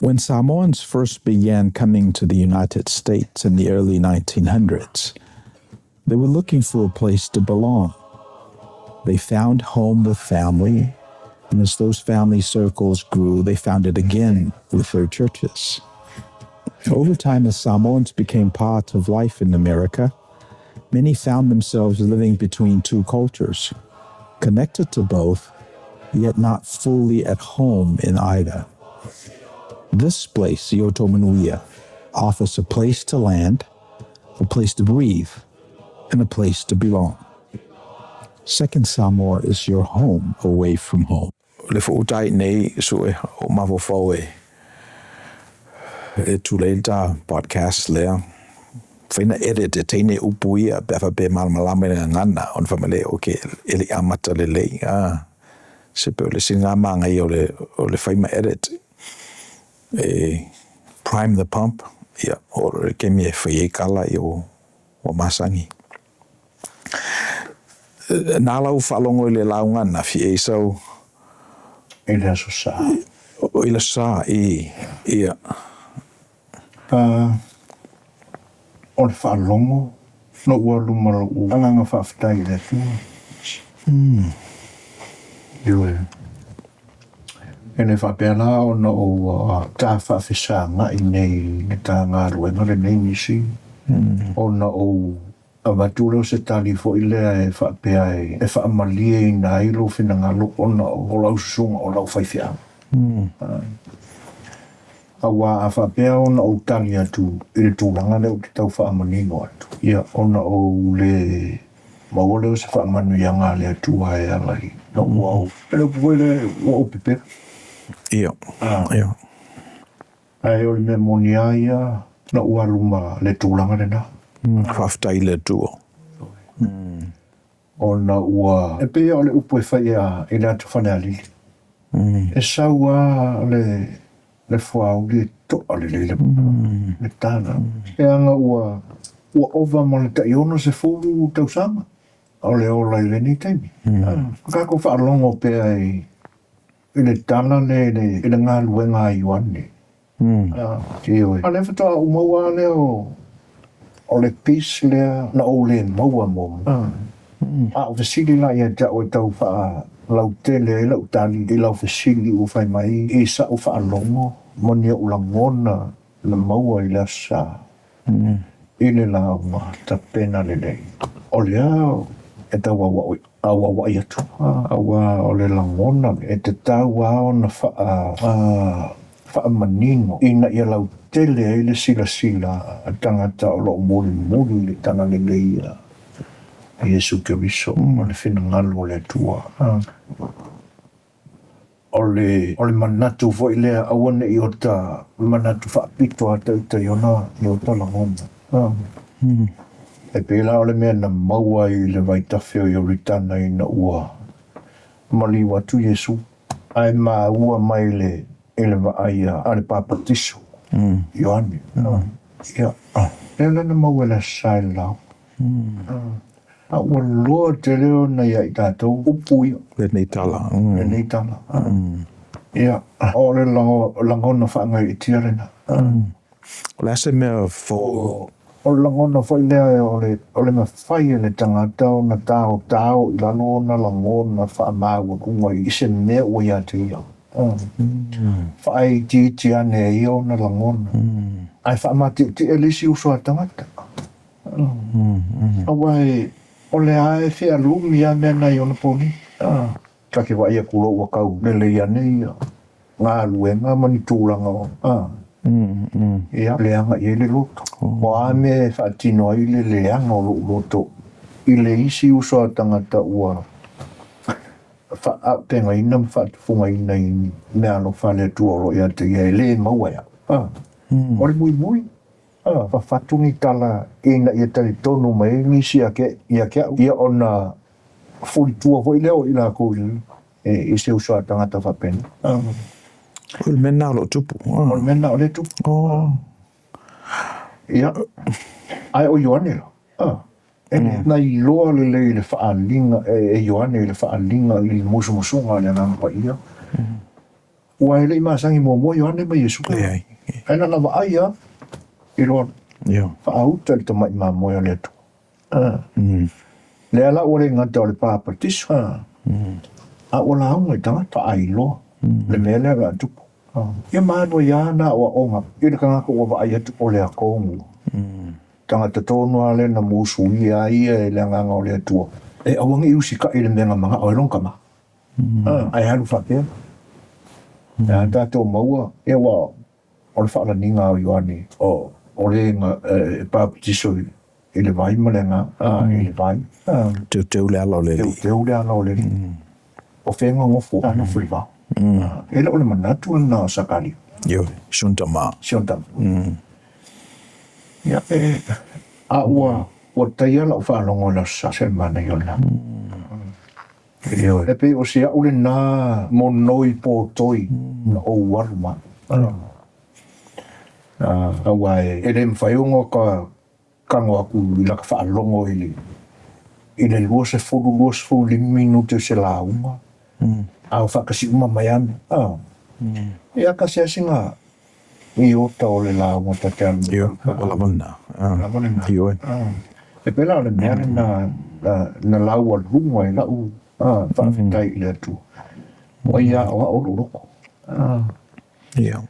When Samoans first began coming to the United States in the early 1900s, they were looking for a place to belong. They found home with family, and as those family circles grew, they found it again with their churches. Over time, as Samoans became part of life in America, many found themselves living between two cultures, connected to both, yet not fully at home in either. This place, Ioto Manuia, offers a place to land, a place to breathe, and a place to belong. Second Samoa is your home away from home. Le fu'utai nei sue o mafaufau e e tulei le ta podcast lea. Fai na edit e teine upu ia pe a faapea e malamalama i le gagana ona fai mai lea, okay, e le i amata lelei, a. Se pei o le siliga manaia o le o le fai ma edit e prime the pump, ia, oo loa i le taimi e fai ai tala ua masani. Na lau faalogo i le lauga ananafi e i sau I le Aso Sa. I le Aso Sa, i, ia. O le faalogo na ou alu ma lou agaga faafetai i le Atua. Ioe. E le faapea la ona ou ta faafesagai nei i le ta galuega lenei nisi, ona ou avatu lea o se tali foi lea e faapea e faamalieina ai lou finagalo ona o lau susuga o lau faifeau. Aua a faapea ona ou tali atu i le tulaga lea ou te tau faamanino atu, ia ona ou le maua lea o se faamanuiaga a le Atua e ala i lou au. O le upu foi lea, ua ou pepelo. Ia. Ia. Ae o le mea moni lava ia, na ou alu ma le tulaga lena. Faafetai i le Atua. Ona ua... E pei lava o le upu e fai i le ata Falealili. E sau lava le le fuauli e to'a lelei le le tala. Leaga ua ua ova ma le tai 60 tausaga o le ola i lenei taimi. Tatou faalogo pea i i le tala lea i le i le galuega a Ioane. Ioe. A o lea faatoa ou maua lava lea o o le peace lea na ou le maua muamua. A o fesili la ia te au e tau faalautele ai lau tali i lau fesili ua fai mai i sa'u faalogo ma ni o'u lagona na maua i le Aso Sa i le lauga tapena lelei. O lea e tau auaua'i atu, aua o le lagona e tatau lava ona faamanino ina ia lautele ai le silasila a tagata o lo o mulimuli i le talalelei a Iesu Keriso ma le finagalo o le Atua. O le o le manatu foi lea aua ne i o ta manatu faapito lava ita i ona i ota lagona. E pei la o le mea na maua i le vaitafe o Ioritana ina ua maliu atu Iesu, ae maua mai le i le vaai a le papatiso Ioane. Ia, lea la na maua i le Aso Sa i le lauga. A ua loa tele ona ia i tatou upu ia. Lenei tala. Lenei tala. Ia, o le lagona faagaeetia lena. O le a se mea fou? O le lagona foi lea o le o le mafai e le tagata ona taotao i lalo ona lagona faamaualuga i se mea ua ia te ia. Faaitiiti ane ai ona lagona. Ae faamatietie le isi uso a tagata. Aua o lea lava e fealumi lava mea na i ona ponini. Ta te vaai atu loa ua tau lelei ane ia galuega ma ni tulaga o ia, leaga i ai le loto. O a mea e faatino ai le leaga o lo'u loto i le isi uso a tagata ua faaapegaina ma faatufugaina i meaalofa a le Atua o lo o ia te ia e le maua e au. O le muimui, fafatu ni tala ina ia talitonu mai ai nisi ia te au, ia ona fulitua foi lea o i latou i se uso a tagata faapena. O le mea lena o lo o tupu. O le mea lena o lea e tupu. Ia, ae o Ioane la, e na iloa lelei i le faaaliga e Ioane i le faaaliga i le musumusuga a le Agaga Paia. Aua e le i masani muamua Ioane ma Iesu. Leai. Ae na ona vaai lava i loa faauta i le tamai mamoe a le Atua. Lea la ua le gata o le papatiso, a ua lauga i tagata faailoa le mea lea o le a tupu. Ia ma alu ai lava ana aoaoga i le tagata ua vaai atu o le atonu. Tagata tonu lava lea na musuia ai ia e le Agaga o le Atua e aua ne i usitai i le mea na manao ai lona tama, ae alu faapea. E a tatou maua, ia aua o le faalaniga o Ioane, o le na e papatiso i le vai ma le Agaga, i le vai. Teuteu le ala o le Alii. Teuteu le ala o le Alii. O fea na nofo? Sa nofo i le vao. E le o le manatu lena o Sakaria. Ioe, si ona tama. Si ona tama. Ia, e, a ua, ua taia lau faalogo i le Aso Sa, se manaia o lena. Ioe. E pei o si au lena monoi potoi na ou alu ma au. Aua e le mafai ona ta tago atu i lata faalogo i le i le 20, 25 minute o se lauga, a o faatasi uma mai lava mea. Ia, tasi lava sina iota o le lauga ta te alu. Ioe, ua lava lena. Lava lena. Ioe. E pei la o le mea lena na laualuga i lau faafetai i le Atua, ua ia aoao lou loto. Ia.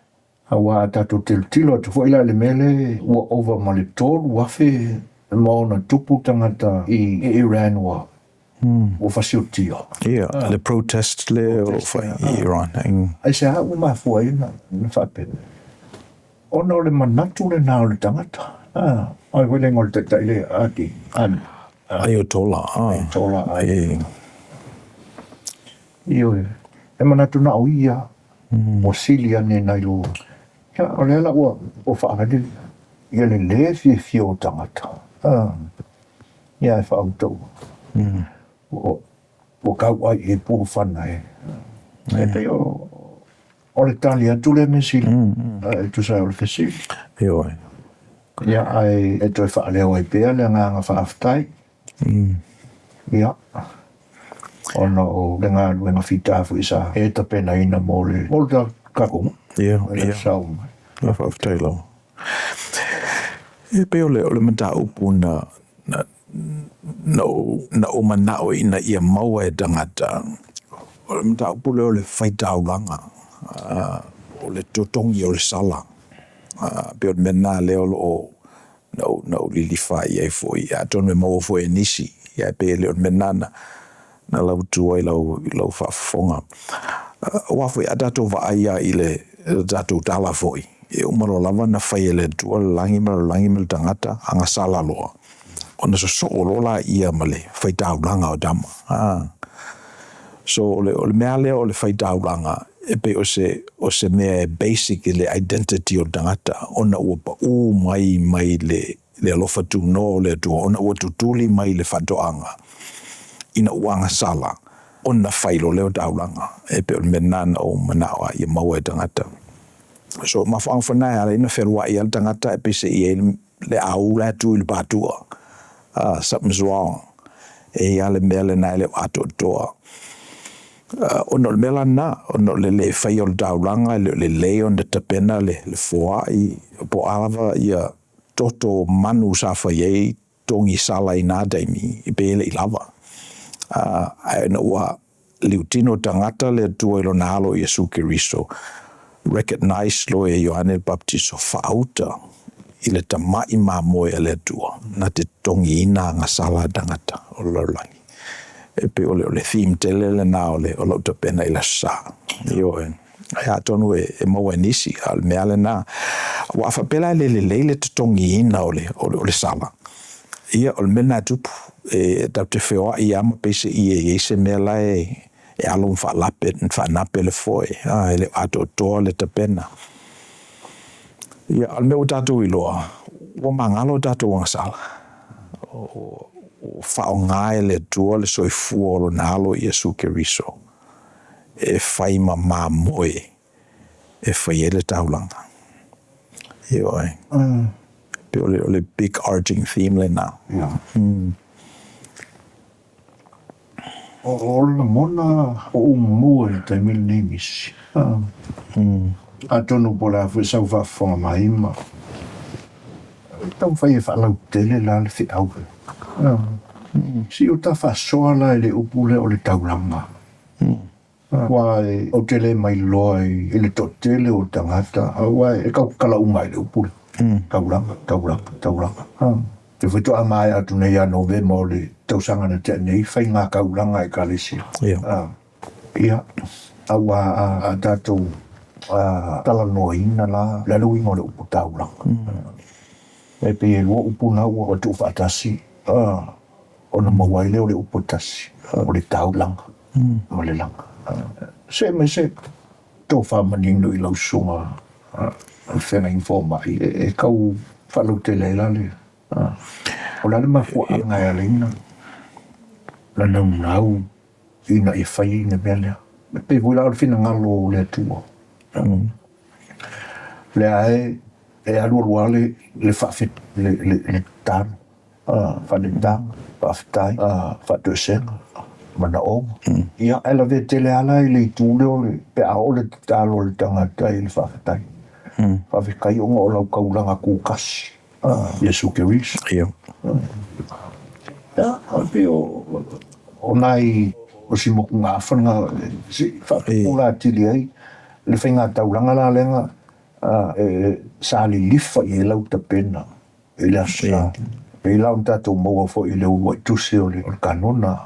Aua a tatou tilotilo atu foi la i le mea lea ua ova ma le 3,000 ma ona tupu tagata i Iran ua fasiotia. Ia, le protest lea o lo o fai i Iran. Aisea ua mafua ai ona faapea? Ona o le manatu lena o le tagata. Ai foi le igoa o le taitai lea, Adi, Ali. Ayatollah. Ayatollah. Ioe, e manatu na o ia ua sili ane nai lo. Ia, o lea la ua faaali ia le lē fiafia o tagata. Ia ae faauta ua ua tau'ai i ai pulufana e. E pei o le tali atu lea Mesili e tusa ai o le fesili. Ioe. Ia, ae e toe faaleo ai pea le agaga faafetai. Ia, ona o le galuega fita foi sa e tapenaina mo le tatou Ia, sau mai. Ia, faafetai lava. E pei o le mataupu na na ou manao ina ia maua e tagata, o le mataupu lea o le faitaulaga, o le totogi o le sala. Pei o le mea lena lea o lo o na ou lilifa i ai foi, atonu e maua foi e nisi, ae pei e le o le mea lena na lautu ai i lau faafofoga. Aua foi a tatou vaai lava i le tatou tala foi, e uma loa lava ona fai e le Atua le lagi ma le lalolagi ma le tagata, agasala loa, ona sosoo loa laia ma le faitaulaga o tama. So o le mea lea o le faitaulaga, e pei o se mea e basic i le identity o le tagata, ona ua pau mai mai le alofa tunoa o le Atua, ona ua tutuli mai le faatoaga ina ua agasala, ona fai loa lea o taulaga. E pei o le mea lena na ou manao ai ia maua e tagata. So mafuaaga foi lena e ala ai ona fealuai lava le tagata ae peiseai e i ai le au la e tu i le patua. Something's wrong. E i ai le mea lena e le o atoatoa. Ona o le mea la lena, ona o le lē faia o le taulaga, e le o lelei ona tapena le foai, po o a lava ia toto o manu sa fai ai togisala i na taimi, e pei e le i lava. Ae ina ua liutino tagata le Atua i lona alo Iesu Keriso, recognize loa e Ioane le Papatiso, faauta i le tamai mamoe a le Atua na te totogiina agasala a tagata o le lalolagi. E pei o le theme tele lena o lau tapena i le Aso Sa. Ioe. Ae atonu e maua e nisi, a o le mea lena. Ua a faapea la e le lelei le totogiina o le sala, ia o le mea lena e tupu, e tatou te feoai lava ma peiseai e i ai se mea la e alo ma faalape, faanape le foe, e le o atoatoa le tapena. Ia, a o le mea ua tatou iloa, ua magalo tatou agasala. Ua faaaoga e le Atua le soifua o lona alo Iesu Keriso e fai ma mamoe e fai ai le taulaga. Ioe. Pei o le big arching theme lena. O le lagona o ou maua i le taimi lenei misi. Atonu po o le a foi sau faafofoga mai ma taumafai e faalautele la le feau lea. Se i o ta faasoa la i le upu lea o le taulaga. Aua ou te le mailoa i le toatele o tagata, aua e tau tatala uma lava i le upu lea, taulaga, taulaga, taulaga. Lea faatoa maea atu nei ia Novema o le tausaga na tea nei faiga taulaga a Ekalesia. Ia, aua a tatou talanoaina la, o le a le uiga o le upu taulaga? E pei e lua upu na ua tuufaatasi ona maua ai lea o le upu e tasi, o le taulaga ma le laga. See mai se tofa manino i lau susuga i le feagaiga fomai e tau faalautele ai la le... O le a le mafuaaga e ala ai ona naunau ina ia fai le mea lea? E pei foi la o le finagalo o le Atua, lea e alu alu lava le le tatalo, faaneetaga, faafetai, faatoesega, manaoga. Ia, ae lavea tele lava la i le itu lea o le pe a oo le tatalo a le tagata i le faafetai. Faafetai ona o lau taulaga tutasi, Iesu Keriso. Ia, e pei o nai o si motugaafa lena se i faapupula atili ai le faiga taulaga la lea sa lilifa i ai lau tapena i le Aso Sa. E pei la ona tatou maua foi i le uluai tusi o le Kanona,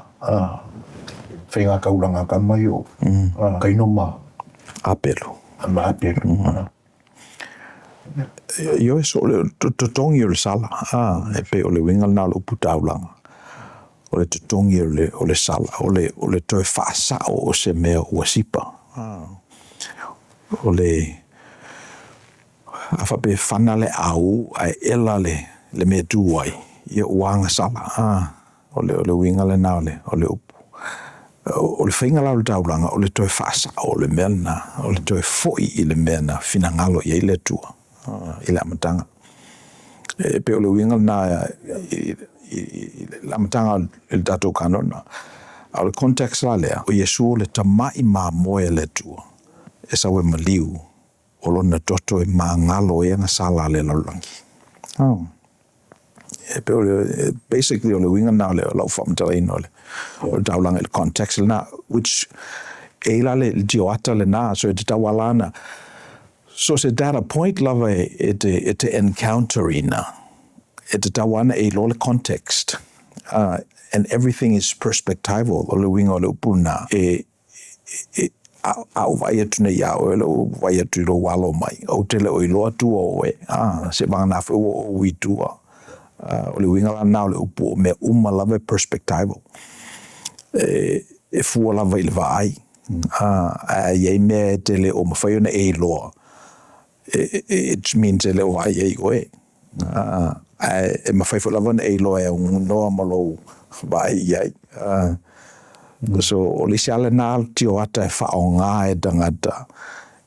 faiga taulaga a tama ia o Kaino ma Apelu. Ma Apelu. Ioe, so o le totogi o le sala, e pei o le uiga lena o le upu taulaga, o le totogi o le sala, o le toe faasao o se mea ua sipa. O le a faapea e fana le au ae ela le mea e tu ai, ia ua agasala. O le uiga lena o le upu. O le faiga la o le taulaga, o le toe faasao o le mea lena, o le toe foi i le mea na finagalo i ai le Atua i le amataga. E pei o le uiga lena i le amataga o le tatou Kanona. A o le context la lea, o Iesu o le tamai mamoe a le Atua, e sau e maliu, o lona toto e magalo ai agasala a le lalolagi. E pei o le, basically o le uiga lena o lau faamatalaina o le taulaga i le context lena, which e i la le tioata lena, so e tatau lava ona so se data point lava e te encounter ina, e tatau lava ona e iloa le context. And everything is perspectival, o le uiga o le upu lena, a ou vaai atu nei ia oe, lou vaai atu i lou alo mai, ou te le o iloa tua o oe, seiavagana foi ua ou ui i tua. O le uiga la lena o le upu, o mea uma lava e perspectival. E fua lava i le vaai. A i ai mea e te le o mafai ona e iloa, it means e le o vaai ai oe. Ae e mafai foi lava ona e iloa e aunoa ma lou vaai i ai. So o le isi lava lena tioata e faaaoga e tagata,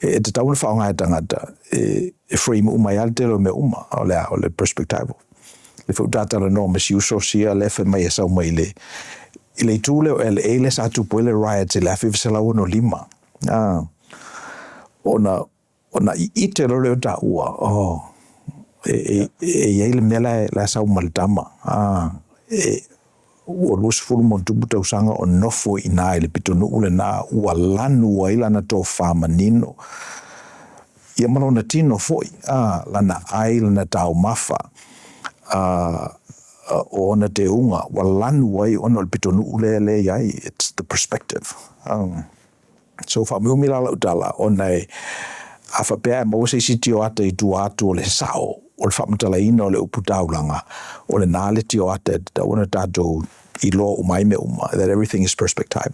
e tatau ona faaaoga e tagata e frame uma ai lava le tele o mea uma, o le a, o le perspectival. Lea foi ua ta talanoa ma si uso sia lea e fai mai e sau mai i le itu lea o LA lea sa tupu ai le riots i le 1965. Ona iite loa lea o taua, oh, e i ai le mea la e sau ma le tama. Ua 20+ tausaga o nofo i ina i le pitonuu lena ua lanu ai lana tofa manino, ia ma lona tino foi, lana ai, lana taumafa, o ona teuga ua lanu ai ona o le pitonuu lea e i ai. It's the perspective. So faaumiumi la lau tala, ona e a faapea e maua se isi tioata i tua atu o le sao o le faamatalaina o le upu taulaga, o lena le tioata e tatau ona tatou iloa uma ai mea uma, that everything is perspective.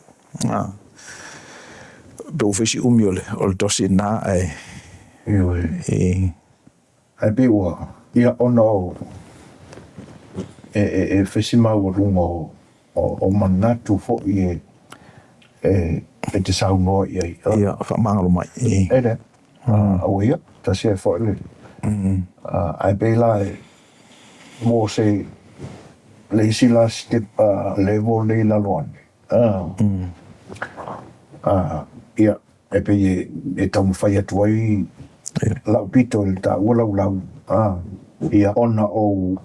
Pe ua fai si umi o le tosi lena, ae Ioe. Ae pei ua, ia, ona o e fai si maualuga o manatu foi e te saunoa i ai. Ia, faamagalo mai. E le, aua ia, tasi ai foi le, ae pei la e, mo se le isi la step level lea i lalo ane. Ia, e pei e taumafai atu ai lau pito i le taua laulau, ia, ona ou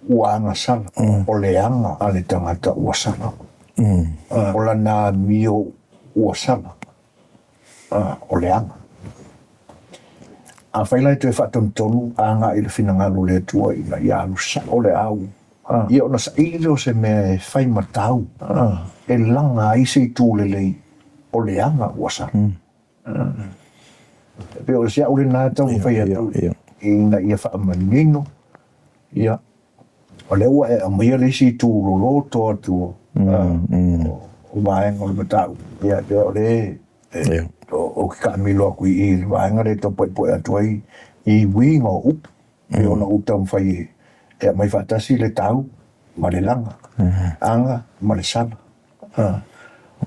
ua agasala, o le aga a le tagata ua sala. O lana amio ua sala, o le aga. Afai la e toe faatonutonu agai i le finagalo o le Atua ina ia alu sao le au, ia ona saili lea o se mea e fai ma tau, e laga ai se itu lelei o le aga ua sala. E pei o si au lena e taumafai atu ina ia faamanino, ia, o lea ua e aumaia le isi itu loloto atu o vaega o le mataupu, ia, e pei o lea ou te taamilo atu i i i le vaega lea e tau poepoe atu ai i uiga o upu, pei ona ou taumafai e aumai faatasi le tau ma le laga, aga ma le sala.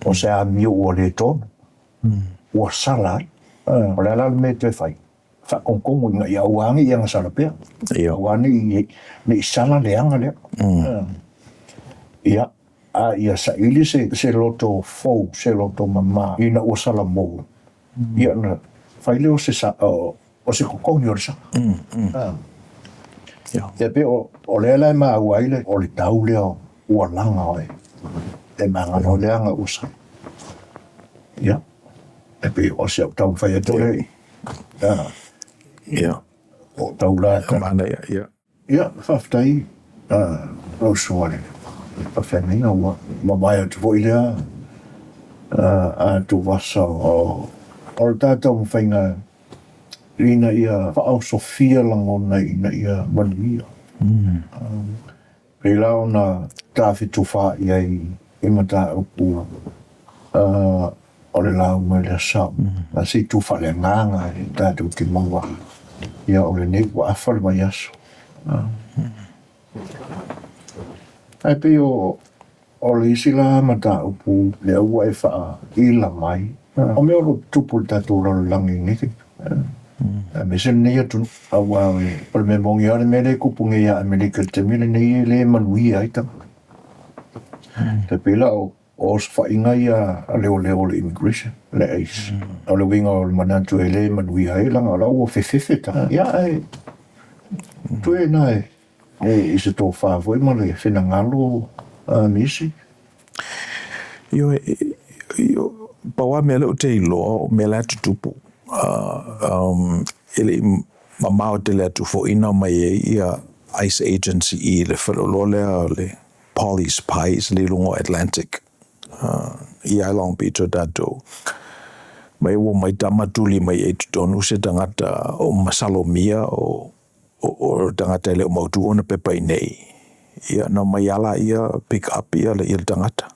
O se amio ua le tonu, ua sala ai. O le a la le mea e toe fai? Faatonutonu ina ia aua ne i agasala pea, aua ne i sala le aga lea. Ia, a ia saili se loto fou, se loto mama ina ua salamou, ia ona fai lea o se totogi o le sala. Ia pei o lea la e maua ai le, o le tau lea ua laga oe e magalo ai le aga ua sala. Ia, e pei o si au taumafai atu lea. O tau la. Manaia, ia. Ia, faafetai lau susuga i le faafeagaiga ua mavae atu foi lea atuvasa o le ta taumafaiga ina ia faaosofia lagona ina ia manuia. Pei la ona ta fetufaai ai i mataupu o le lauga i le Aso Sa, a se itu faaleagaga e tatou te maua ai. Ia o lenei ua afa le vaiaso. Ae pei o le isi la mataupu lea ua e faaila mai, o mea o lo o tutupu i le tatou lalolagi i lenei taimi, aemaise lenei atunuu, aua o le mea moni lava o le mea lea e tupu nei ia Amerika i le taimi lenei e le manuia ai tagata. E pei la o osofaiga ia a leoleo o le immigration, le ICE. O le uiga o le manatu e le manuia ai, leaga o la ua fefefe tagata. Ia ae toe na e i se tofa foi ma le finagalo a nisi. Ioe, pau lava mea lea ou te iloa o mea la e tutupu, e le i mamao tele atu foi na omai ai ia ICE agency i le faleoloa lea o le Polly's Pies le i luga o Atlantic i ai Long Beach o tatou. Mai ua omai tama tuli mai ai i totonu se tagata o masalomia o tagata e le o mautu ona pepa i inei. Ia na omai lava laia pick up ia le tagata.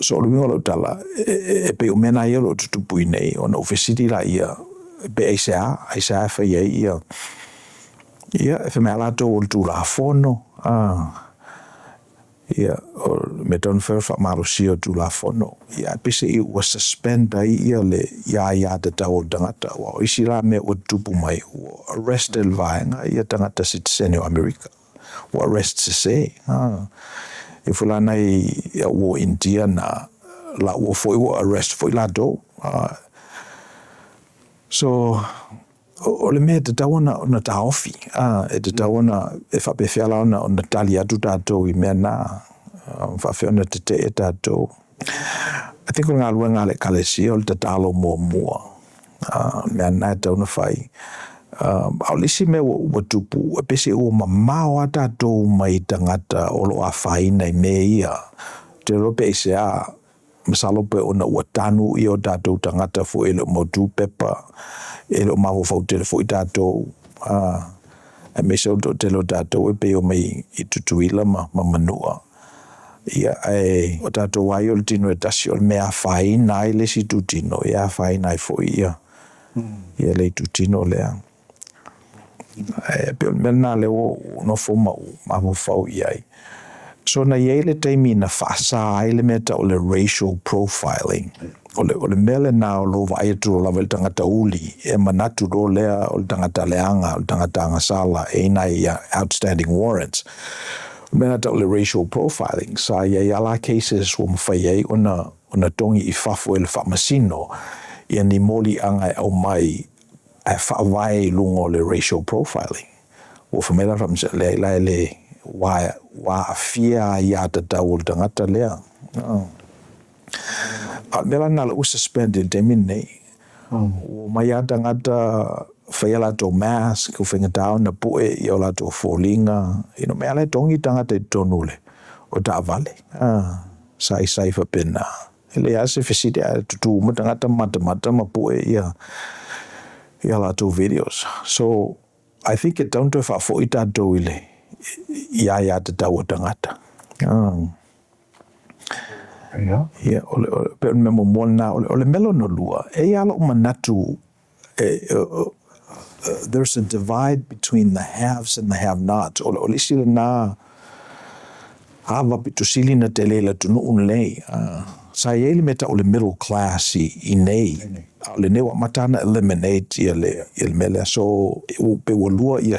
So o le uiga o lau tala, e pei o mea na ia o lo o tutupu i inei, ona ou fesili laia, pe aisea, aisea e fai ai ia, ia e fai mai lava latou o le Tulafono, ia o le mea e tatau ona fai o le faamalosia o le Tulafono. Ia ae peiseai ua suspend ai ia le aiatatau a le tagata, aua o isi la mea ua tutupu mai, ua arrest e le vaega ia tagata sitiseni o Amerika, ua arrest sese. E foi la nai au uo Initia na, laua foi ua arrest foi latou. So o le mea e tatau ona taofi, e tatau ona, e faapefea la ona tali atu tatou i mea na, faapefea ona tetee tatou. I think o le galuega a le Ekalesia o le tatalo muamua, mea lena e tatau ona fai. A o le isi mea ua tupu, e peiseai ua mamao lava tatou mai tagata o lo o afaina i mea ia. Ou te iloa pe aisea, masalo pe ona ua tanu o tatou tagata foi e le o mautu pepa, e le o mafaufau tele foi tatou, aemaise o le toatele o tatou e pei e omai i Tutuila ma Manua. Ia, ae o tatou lava ia o le tino e tasi, o le mea e afaina ai le isi itutino, e afaina ai foi ia le itutino lea. Ae pei o le mea lena lea ua ou nofo ma ou mafaufau i ai. So na i ai le taimi na faasa ai le mea e tau o le racial profiling. O le mea lena o lou vaai atu loa lava i le tagata uli, e manatu loa lea o le tagata leaga, o le tagata agasala, e i ai nai outstanding warrants. O le mea lena e tau o le racial profiling, sa i ai lava la cases ua mafai ai ona ona togi i fafo e le faamasino ia ni moliaga e aumai ae faavae i luga o le racial profiling. Ua fai mai la le faamasino, leai la e le, ua aafia aiatatau a le tagata lea. A o le mea la lena o lea ua suspend i le taimi lenei. Ua omai lava tagata fai a latou mask, ua faigata ona pue o latou foliga, you know, mea lava la e togi tagata i totonu o taavale, saisai faapena. E leai lava se fesili ae tutu uma tagata ma matamata ma pue ia latou videos. So I think e tatau ona toe faafoi tatou i le i aiatatau a tagata. Ia, o le, pei o le mea muamua lena. O le mea lona lua, e i ai lava lou manatu, there's a divide between the haves and the have-nots. O le isi lena ava pito sili ona tele i le atunuu lenei. Sa i ai le mea e tau o le middle class i inei, a o lenei ua amata ona eliminate ia le mea lea. So, pe ua lua ia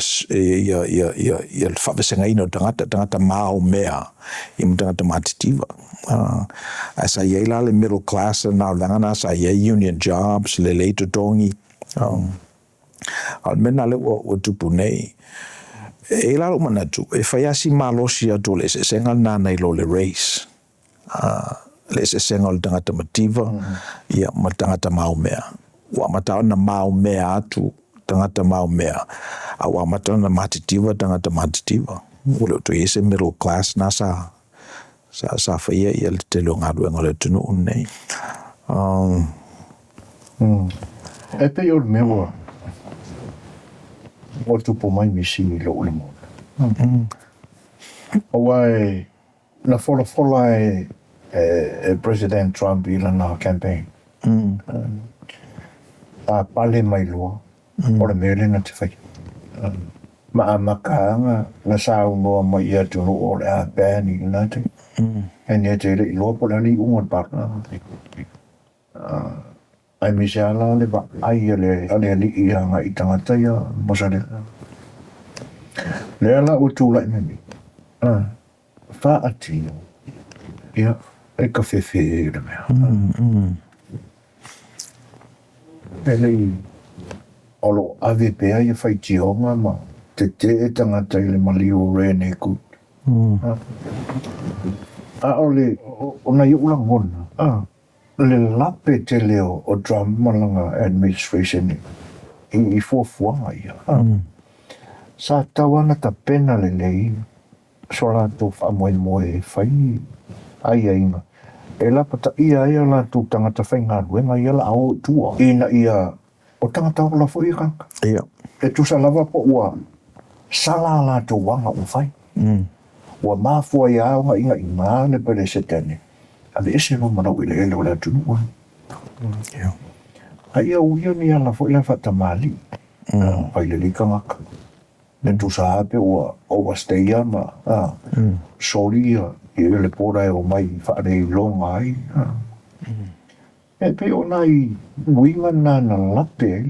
le faavasegaina o tagata, tagata maomea ia ma tagata matitiva. Ae sa i ai la le middle class lena, o le vaega lena sa i ai union jobs, lelei totogi. A o le mea lena lea ua tupu nei. E i ai la lou manatu, e fai lava si malosi atu o le eseesega lena nai lo le race. Le eseesega o le tagata mativa ia ma le tagata maomea. Ua amata ona maomea atu tagata maomea, a ua amata ona matitiva tagata matitiva. Ua le o toe i ai se middle class na sa sa faia ia le tele o galuega o le atunuu lenei. E pei o le mea ua tupu mai misi i lou lagona. Aua e na folafola e President Trump i lana campaign. A pale mai loa, o le mea lea na te faia. Ma amata lava na saunoa mai i atunuu o le a ban i lena taimi. E nei te le iloa po o le a le iuga o le palota. Aemaise lava la le vaai a le alii agai i tagata ia Mosalema. Lea la ua tulai mai nei, faatino, ia, e tafefe le mea. E lei o lo o ave pea ia faitioga ma tetee tagata i le maliu o Rare Naked. A o le o nai ou lagona, le lape tele o Trump ma lana administration i fuafuaga ia. Sa tatau lava ona tapena lelei so latou faamoemoe e fai ni aiaiga e lapataia ai o latou tagata faigaluega ia o le a o i tua ina ia o tagata ola foi ia tagata. E tusa lava po ua sala a latou aga ua fai. Ua mafua ai lava ona inaina le Peresetene, aveese loa ma laueleele o le atunuu. A ia uia ni ala foi lea faatamalii, fai lelei tagata. E tusa lava pe ua overstay ma soli ia le border e omai faaleiloga ai. E pei o nai uiga na na lape ai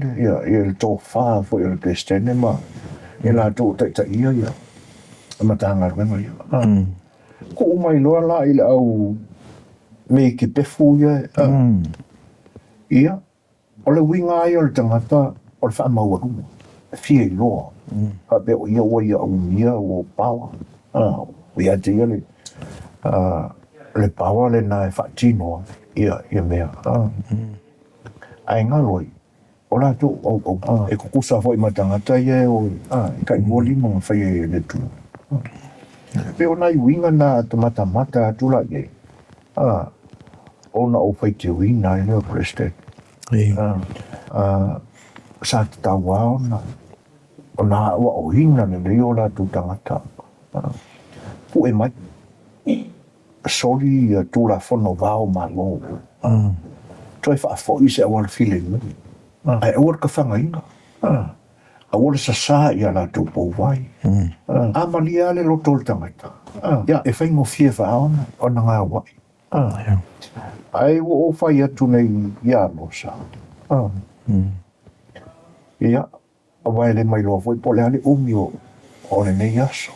le tofa foi o le Peresetene ma i latou o taitaia ia Matagaluega ia. Tuu mai loa la i le au meiki pefu ia, ia, o le uiga lava ia o le tagata o le faamaualuga, e fia iloa, faapea o ia ua ia umia ua power, ua ia te ia le power lena e faatino ai ia mea. Ae galo ai, o latou o auauna, e tutusa foi ma tagata ia e o e tailua lima na faia e le Atua. E pei o nai uiga na a ta matamata atu la i ai, ona ou faitioina ai lea o le Peresetene. Sa tatau lava ona aoaoina lelei o latou tagata, pue mai, soli ia Tulafono va o Malo, toe faafoi se auala filemu, ae aua le tafagaina, aua le sasā i a latou pouvai. A malie lava le loto o le tagata, ia, e faigofie foi ona gauai. Ae ua ou fai atu nei iā Losa, ia, aua e le ma iloa foi po o le a le umi o lenei aso.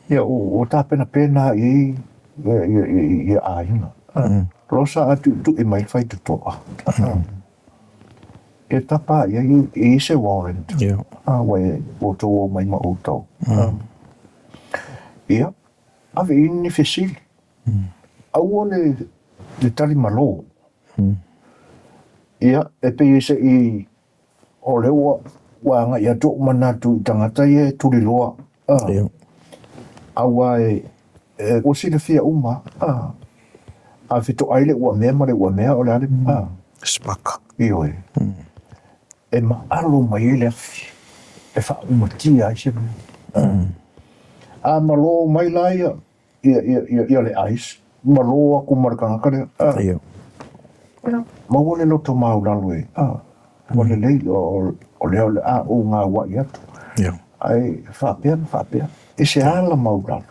Ia, ua tapenapena i ai ia aiga. Losa a tuitui mai le faitotoa. E tapa i ai e i ai se warrant. Ua e ua outou omai ma outou. Ia, ave i ai ni fesili. Aua le tali malo. Ia, e pei e se i O lea ua ua agai atu ou manatu i tagata ia e tuliloa, aua e ua silafia uma lava, a fetoai le uamea ma le uamea o le a le mea? Sipaka. Ioe. E maalo mai ai le afi e faaumatia ai se mea. A malo mai la ia ia le ice, malo atu ma le tagata lea. Ioe. Maua le loto maulalo e, ua lelei, o lea o le a ou gauai atu. Ae faapea ma faapea, i se ala maulalo.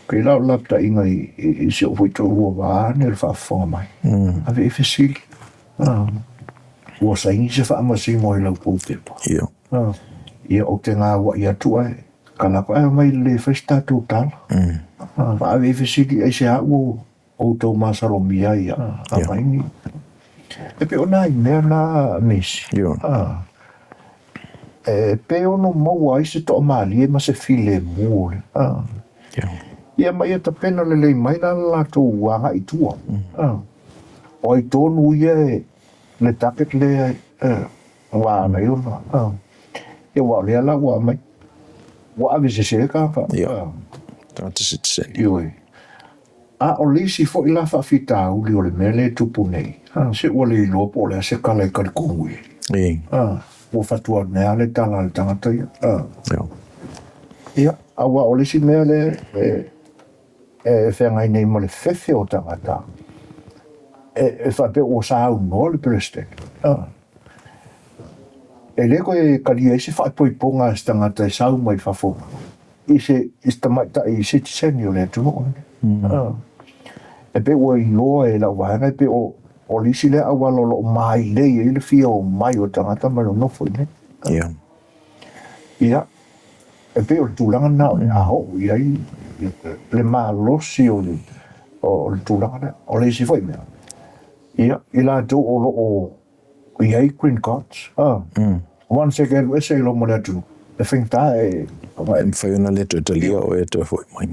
Pei la o le lapataiga i si ou foi toalua vaeane le faafofoga mai, ave i ai fesili, ua saini se faamasino i la outou pepa? Ia, ou te gauai atu ae tala atu, ae omai lelei e fai se tatou tala. Ma ave i ai fesili, aisea ua outou masalomia ai ia aumai ni. E pei o nai mea na Misi, e pei ono maua ai se toamalie ma se filemu o le. Ia ma ia tapena lelei mai la le latou agai i tua. O ai tonu ia e le target lea ua ala ai ona. Ia aua o lea la ua aumai, ua ave sese le tagata. Tagata sitiseni. Ioe. A o le isi foi la faafitauli o le mea lea e tupu nei, se ua le iloa po o le a se tala e talitonu i ai. Ua fatuanea lava le tala a le tagata ia. Ia, aua o le isi mea lea e feagai nei ma le fefe o tagata, e faapea ua saunoa le Peresetene, e le toe talia ai se faaipoipoga a se tagata e sau mai fafo i se tamaitai sitiseni o le atunuu lenei. E pei ua iloa e lau vaega e pei o le isi lea auala o lo o mailei ai le fia omai o tagata ma nonofo i inei. Ia, e pei o le tulaga lena o le a oo i ai le malosi o le tulaga lea. O le isi foi mea, ia, i latou o lo o i ai green cards, once e alu ese ai loa ma le atunuu, e faigata e. E mafai ona le toe talia oe e toe foi mai.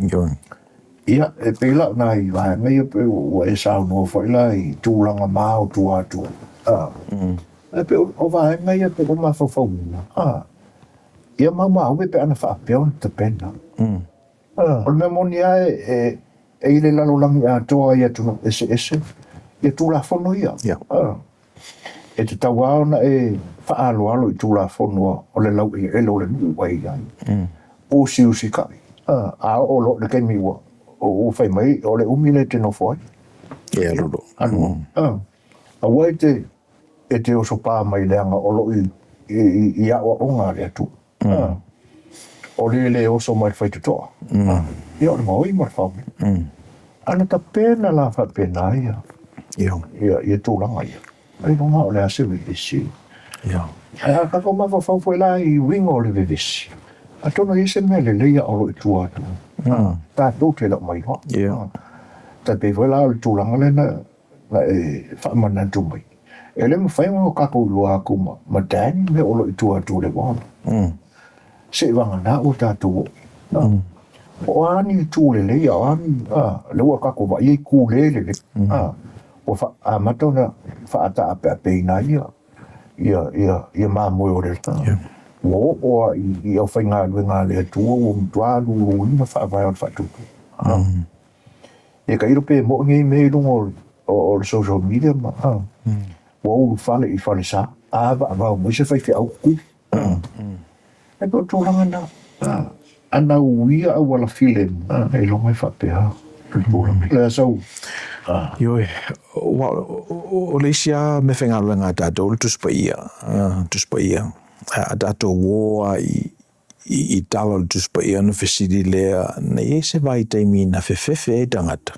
Ia, e pei la o nai vaega ia pei ua e saunoa foi la i tulaga ma o tua atu ai. E pei o vaega ia pei ua mafaufauina, ia maumau e pe ana faapea ona tapena. O le mea moni lava e i le lalolagi atoa i atunuu eseese ia Tulafono ia. E tatau lava ona e faaaloalo i Tulafono o le laueleele o le nuu ua e i ai. Usiusitai. A oo loa i le taimi ua fai mai o le umi lea e te nofo ai. E alu loa. Aua e te osopa mai leaga o lo o i aoaoga a le Atua. O le le oso mai le faitotoa. Ia o le gaoi ma le faogi. Ana tapena la faapena ia ia tulaga ia, ailoga o le a se vevesi. Ae a tatou mafaufau foi la i uiga o le vevesi, atonu e i ai se mea lelei a o lo o i tua atu, tatou te le o mailoa. Tai pei foi la o le tulaga lea na e faamanatu mai, e le mafai ona tatou iloa atu ma Dan mea o lo o i tua atu o le uafu. Seiavagana ua tatou oo. Po o a ni itu lelei a o a ni, lea ua tatou vaaia itu le lelei, ua amata ona faataapeapeina ai ia mamoe o le ua oo lava i aufaigaluega a le Atua ua matua luluina faavae o le faatuatua. Ia tailo pe moni nei mea i luga o le social media ma ua ulufale i falesa, avavao mai se faifeau tutuli. E pei o le tulaga lena. Ana uia auala filemu, ailoga e faapea le tulaga. O le a sau? Ioe, aua o le isi lava meafaigaluega a tatou o le Tusi Paia, Tusi Paia. A tatou o lava i tala o le Tusi Paia ona fesili lea, na i ai se vaitaimi na fefefe ai tagata?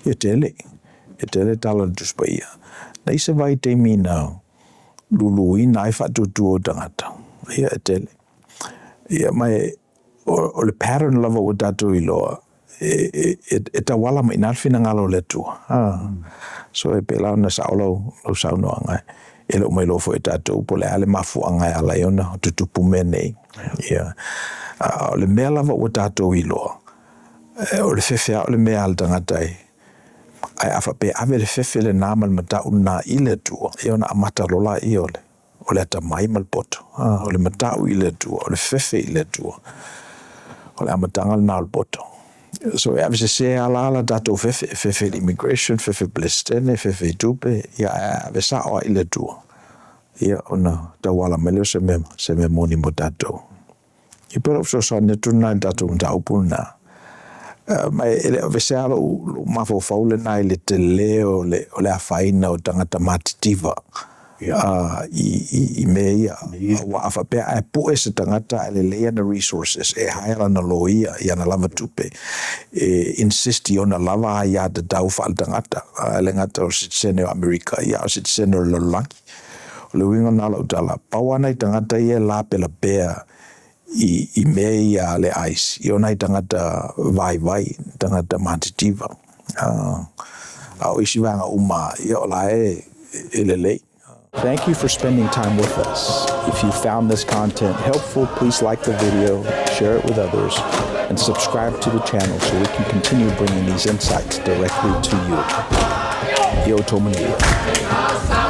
E tele, e tele tala o le Tusi Paia. Na i ai se vaitaimi na luluina ai faatuatua o tagata? Ia, e tele. Ia, ma e. o le pattern lava ua tatou iloa e tauala mai i ina le finagalo o le Atua. So e pei la ona sao lau saunoaga, e le o ma iloa foi e tatou po o le a le mafuaaga e ala ai ona tutupu mea nei. Ia, a o le mea lava ua tatou iloa, o le fefe lava o le mea a le tagata e, ae a faapea e ave le fefe lena ma le matau lena i le Atua, ia ona amata loa lea o le atamai ma le poto. O le matau i le Atua, o le fefe i le Atua, o le amataga lena o le poto. So e avesese lava la tatou fefe, fefe i le immigration, fefe i le Peresetene, fefe i tupe, ia ae a ave sao lava i le Atua, ia ona tauala mai lea o se mea moni mo tatou. E pei o lau fesoasoani atu lena i le tatou mataupu lena. Ma e le o aveesea lava lou mafaufau lena i le tele o le afaina o tagata matitiva i mea ia. Aua a faapea a pue se tagata ae lelei ana resources e hire lana loia i ana lava tupe e insist i ona lava aiatatau faaletagata, e le gata o le sitiseni o Amerika, a o le sitiseni o le lalolagi. O le uiga lena o lau tala, pau lava nai tagata ia e lapelapea i mea ia a le ICE, ia o nai tagata vaivai, tagata matitiva, a o isi vaega uma lava, ia o la e lelei. Thank you for spending time with us. If you found this content helpful, please like the video, share it with others, and subscribe to the channel so we can continue bringing these insights directly to you. Ia outou manuia.